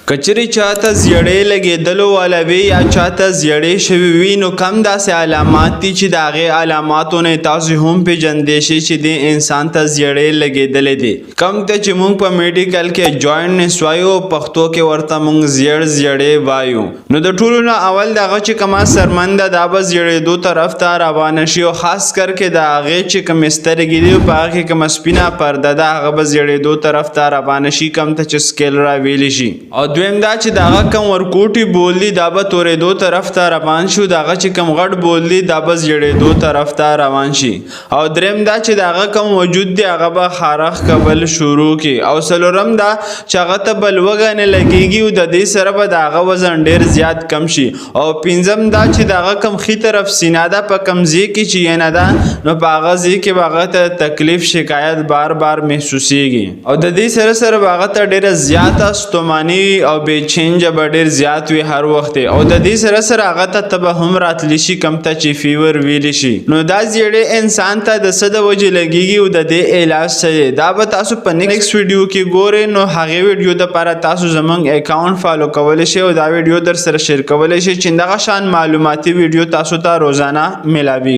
که چېرې چاته زیړی لګېدلو والا وي یا چاته زیړی شوی وي، نو کم داسې علامات دي چې د هغې علاماتو نه تاسو هم پېژندی شئ چې دې انسان ته زیړی لګېدلی دی، کم ته چې مونږ په میډیکل کې جوائنټنس وایو او پښتو کې ورته مونږ زیړ زیړی وایو. نو د ټولو نه اول د هغه چې کومه څرمن ده، دا به زیړېدو طرف ته روانه شي، او خاص کر کې د هغې چې کومې سترګې دي او په هغې کې کومه سپینه پرده ده، هغه به زیړېدو طرف ته روانه شي، کم ته چې سکیلرا ویلی شي. او دویم دا چې د هغه کوم ورکوټي بول دي، دا به تورېدو طرف ته روان شي، د هغه چې کوم غټ بول دي، دا به زیړېدو طرف ته روان شي. او دریم دا چې د هغه کوم وجود دی، هغه به خارښ کول شروع کړي. او څلورم دا چې هغه ته به لوږه نه لګېږي او د دې سره به د هغه وزن ډېر زیات کم شي. او پنځم دا چې د هغه کوم ښي طرف سینه ده، په کوم ځای کې چې ینه ده، نو په هغه ځای کې به هغه ته تکلیف شکایت بار بار محسوسیږي، او د دې سره سره به هغه ته ډېره زیاته ستوماني او بې چینجه به ډېر زیات وي هر وخت، او د دې سره سره هغه ته تبه هم راتلی شي، کم ته چې فیور ویلی شي. نو دا زیړی انسان ته د څه د وجې لګیږي او د دې علاج څه دی، دا به تاسو په نیکسټ ویډیو کې ګورئ. نو هغې ویډیو دپاره تاسو زمونږ اکاونټ فالو کولی شئ او دا ویډیو در سره شیر کولی شئ چې دغه شان معلوماتي ویډیو تاسو ته روزانه میلاویږي.